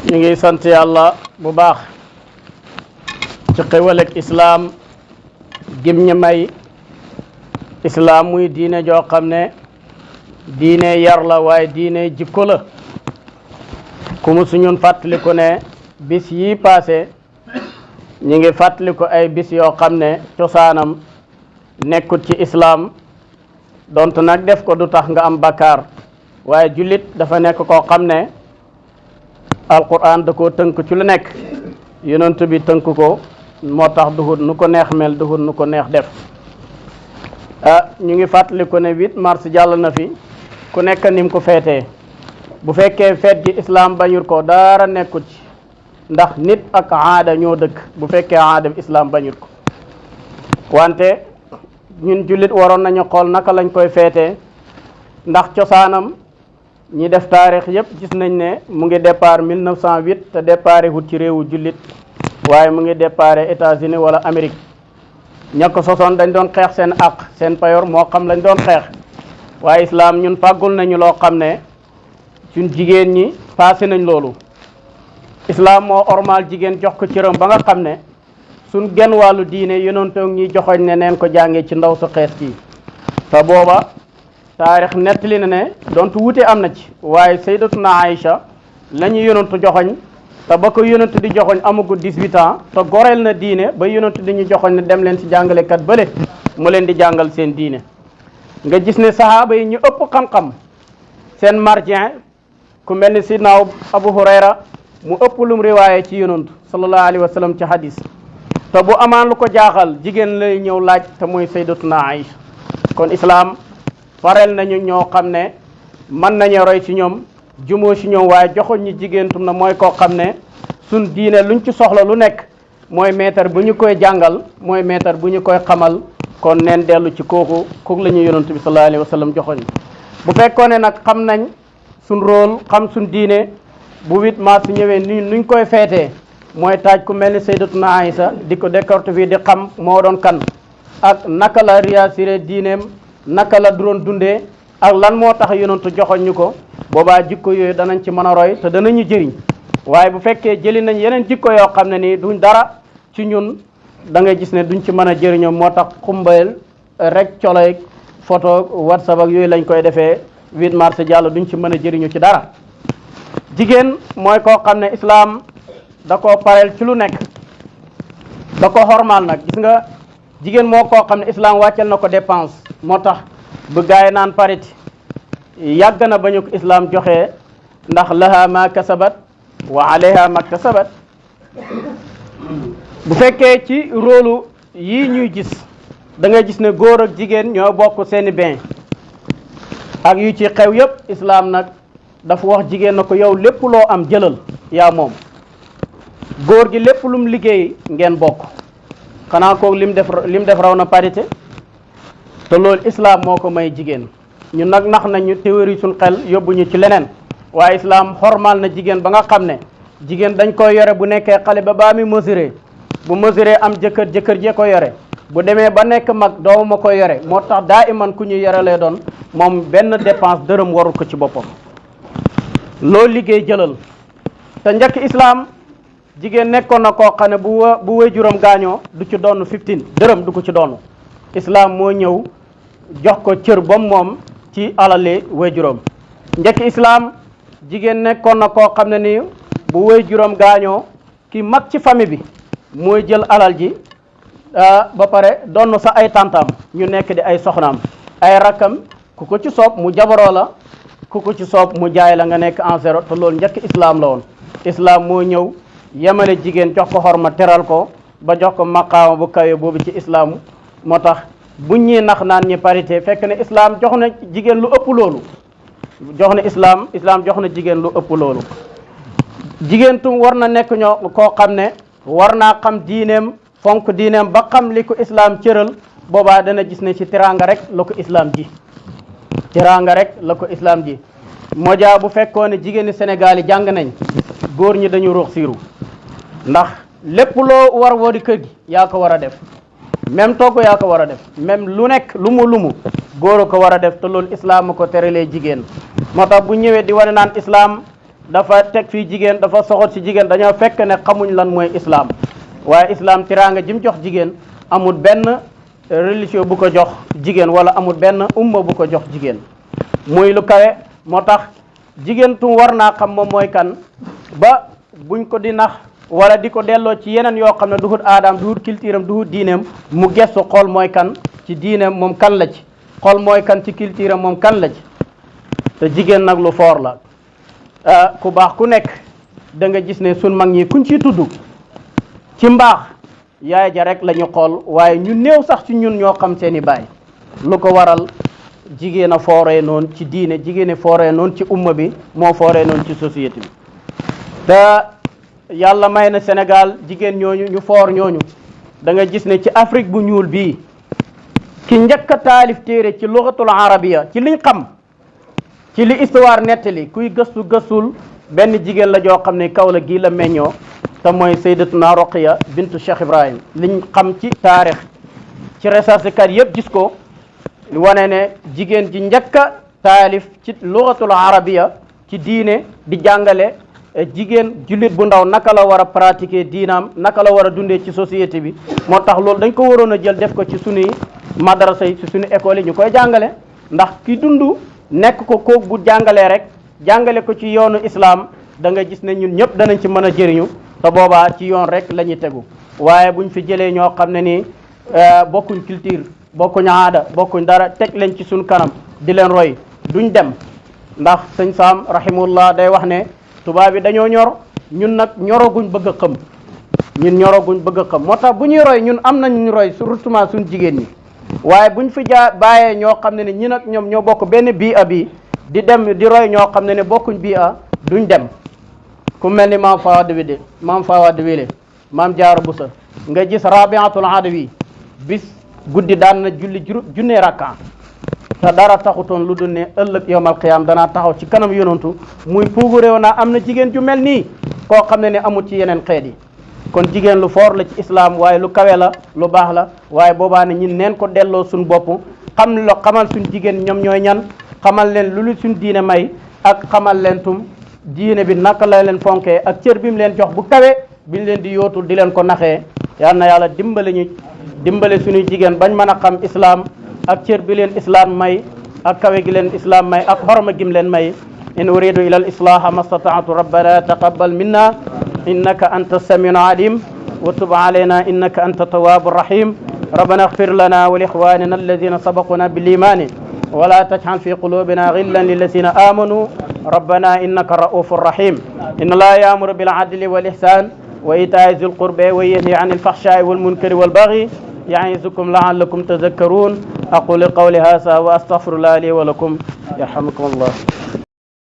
ñu ngi sant yàlla bu baax ci xéwal ak islaam gim ñi may islaam muy diine joo xam ne diine yar la waaye diine jikko la ku mu suñun fàttaliku ne bis yi passé ñi ngi fàttaliku ay bis yoo xam ne cosaanam nekkut ci islaam donte nag def ko du tax nga am bakkaar waaye jullit dafa nekk koo xam ne alquran da koo tënk ci lu nekk yonent bi tënk ko moo tax duhut nu ko neex mel duhut nu ko neex def ñu ngi fàttaliku ne 8 mars jàll na fi ku nekk nim ko feetee bu fekkee feet gi islam bañul ko dara nekkut ci ndax nit ak aada ñoo dëkk bu fekkee aada islam bañul ko wante ñun jullit waroon nañu xool naka lañ koy feetee ndax cosaanam ñi def taarix yëpp gis nañ ne mu ngi départ 1908 te départ wut ci réewu jullit waaye mu ngi départ États-Unis wala Amérique ña ko sosoon dañ doon xeex seen àq seen payoor moo xam lañ doon xeex waaye islam ñun fàggul nañu loo xam ne suñ jigéen ñi passé nañ loolu islam moo ormal jigéen jox ko cëram ba nga xam ne suñ genn wàllu diine yonentoog ñi joxoñ ne neen ko jàngee ci ndaw su xees kii te booba taarix nettali na ne donte wute am na ci waaye sayyidatuna Aïcha la ñu yonentu joxoñ te ba ko yonentu di joxoñ amagul 18 ans te goreel na diine ba yonentu di ñu joxoñ ne dem leen ci jàngalekat bële mu leen di jàngal seen diine nga gis ne sahaaba yi ñu ëpp xam-xam seen marjien ku mel ni sidna Abu Hurayra mu ëpp lum riwaaye ci yonentu sallallahu alayhi wa sallam ci hadis te bu amaan lu ko jaaxal jigéen lay ñëw laaj te mooy sayyidatuna Aïcha kon islam farel nañu ñoo xam ne mën nañu roy ci ñoom jumoo ci ñoom waaye joxoñ ñi jigéentum na mooy koo xam ne suñ diine luñ ci soxla lu nekk mooy maître bu ñu koy jàngal mooy maître bu ñu koy xamal kon neen dellu ci kooku la ñu yonent bi sallallahu alayhi wa sallam joxoñ bu fekkoon ne nag xam nañ suñ rôle xam suñ diine bu 8 mars ñëwee nuñ koy feetee mooy taaj ku mel ni sayyidatuna Aïsa di ko décorté fii di xam moo doon kan ak naka la réussir diineem naka la doon dundee ak lan moo tax yonentu joxoñ ñu ko boobaa jikko yooyu danañ ci mën a roy te danañu jëriñ waaye bu fekkee jëli nañ yeneen jikko yoo xam ne nii duñ dara ci ñun da ngay gis ne duñ ci mën a jëriñoo moo tax xumbayel rek coloy photo whatsapp ak yooyu lañ koy defee 8 mars jàll duñ ci mën a jëriñu ci dara jigéen mooy koo xam ne islaam da koo pareel ci lu nekk da ko xormaal nag gis nga jigéen moo koo xam ne islam wàccel na ko dépense moo tax bu gaay naan parité yàgg na ba ñu ko islam joxe ndax laha ma kasabat wa alayha ma kasabat bu fekkee ci rôlu yii ñuy gis da ngay gis ne góor ak jigéen ñoo bokk seeni bien ak yu ci xew yépp islam nag dafa wax jigéen na ko yow lépp loo am jëlal yaa moom góor gi lépp lum liggéey ngeen bokk xanaa koog lim def raw na parité te loolu islam moo ko may jigéen ñun nag nax nañu théorie suñ xel yóbbu ñu ci leneen waaye islam xormal na jigéen ba nga xam ne jigéen dañ koy yore bu nekkee xale ba baa mi mesuré bu mesuré am jëkkër jee ko yore bu demee ba nekk mag doomam a koy yore moo tax daa iman ku ñuy yore lay doon moom benn dépense dërëm warul ko ci boppam loolu liggéey jëlal te njëkk islam jigéen nekkoon na koo xam ne bu waajuram gaañoo du ci doon 15 dërëm du ko ci doon islam moo ñëw jox ko cër ba moom ci alali waajuram njëkk islam jigéen nekkoon na koo xam ne ni bu waajuram gaañoo ki mag ci famille bi mooy jël alal ji ba pare doon sa ay tantam ñu nekk di ay soxnaam ay rakkam ku ko ci soob mu jabaroo la ku ko ci soob mu jaay la nga nekk en zéro te loolu njëkk islam la woon islam moo ñëw yemale jigéen jox ko xorma teral ko ba jox ko maqaama bu kawe boobu ci islam moo tax buñ ñi nax naan ñi parité fekk ne islam jox na jigéen lu ëpp loolu jox na islam jox na jigéen lu ëpp loolu jigéen tum war na nekk ñoo koo xam ne war naa xam diineem fonk diineem ba xam li ko islam cëral boobaa dana gis ne ci teraanga rek la ko islam ji teraanga rek la ko islam ji moja bu fekkoon ne jigéeni Sénégal yi jàng nañ góor ñi dañu ruux siiru ndax lépp loo war di kër gi yaa ko war a def même togg yaa ko war a def même lu nekk lu mu góor a ko war a def te loolu islam ko teralee jigéen moo tax bu ñëwee di wane naan islam dafa teg fii jigéen dafa soxot si jigéen dañoo fekk ne xamuñ lan mooy islam waaye islam tiraanga jim jox jigéen amul benn religion bu ko jox jigéen wala amul benn umma bu ko jox jigéen muy lu kawe moo tax jigéen tum war naa xam moom mooy kan ba buñ ko di nax wala di ko delloo ci yeneen yoo xam ne duhut aadaam duhut culture am duhut diineem mu gestu xool mooy kan ci diineem moom kan la ci xool mooy kan ci culture am moom kan la ci te jigéen nag lu foor la ku baax ku nekk da nga gis ne sun mag ñi kuñ ciy tudd ci mbaax yaay ja rek la ñu xool waaye ñu néew sax ci ñun ñoo xam seeni baay lu ko waral jigéen a fooree noonu ci diine jigéen a fooree noonu ci umma bi moo fooree noonu ci société bi te yàlla may na Sénégal jigéen ñooñu ñu foor ñooñu da nga gis ne ci Afrique bu ñuul bii ki njëkk a taalif téere ci lugatul arabiya ci liñ xam ci li histoire nettali kuy gëstul benn jigéen la joo xam ne kaw la gii la meññoo te mooy sayyidatuna Roqiya bintu Cheikh Ibrahim liñ xam ci taarix ci recherche kat yëpp gis ko wane ne jigéen ji njëkk a taalif ci lugatul arabiya ci diine di jàngale jigéen jullit bu ndaw naka la war a pratiquer diinaam naka la war a dundee ci société bi moo tax loolu dañ ko waroon a jël def ko ci sunuy madrasa yi ci suñu école yi ñu koy jàngale ndax ki dund nekk ko koog bu jàngalee rek jàngale ko ci yoonu islam da nga gis ne ñun ñëpp danañ ci mën a jëriñu te boobaa ci yoon rek la ñuy tegu waaye buñ fi jëlee ñoo xam ne nii bokkuñ culture bokkuñ aada bokkuñ dara teg leen ci suñ kanam di leen roy duñ dem ndax sëñ Saam rahimahullah day wax ne tubaab bi dañoo ñor ñun nag ñoroguñ bëgg a xam ñun ñoroguñ bëgg a xam moo tax bu ñuy roy ñun am nañ ñu roy surtout suñ jigéen ñi waaye buñ fi bàyyee ñoo xam ne ne ñi nag ñoom ñoo bokk benn bii a bi di dem di roy ñoo xam ne ne bokkuñ bii a duñ dem ku mel ni maam Fawade Wele maam Jaara Busa nga gis Rabiatul Adawi bis guddi daan na julli junnee rakka te dara taxutoon lu dul ne ëllëg yawmal qiyaam danaa taxaw ci kanam yonantu muy puugu réew naa am na jigéen ju mel nii koo xam ne ne amul ci yeneen xeet yi kon jigéen lu foor la ci islam waaye lu kawe la lu baax la waaye boobaa ne ñun neen ko delloo suñ bopp xamal suñ jigéen ñoom ñooy ñan xamal leen lu suñ diine may ak xamal leen tum diine bi naka la leen fonkee ak cër bi mu leen jox bu kawe biñ leen di yootul di leen ko naxee yal na yàlla dimbale suñuy jigéen bañ mën a xam islam ak cër bi leen islam may ak kawe gi leen islam may ak xorma gim leen may in uridu ila al islaha ma stataatu rabbana taqabbal minna innaka anta samiun alim wa tub alayna innaka anta tawwabu rahim ربنا اغفر لنا ولإخواننا الذين سبقونا بالإيمان ولا تجعل في قلوبنا غلا للذين آمنوا ربنا إنك رؤوف رحيم إن الله يأمر بالعدل والإحسان وإيتاء ذي القربى وينهى عن الفحشاء والمنكر والبغي يعظكم لعلكم تذكرون أقول قولي هذا وأستغفر الله لي ولكم يرحمكم الله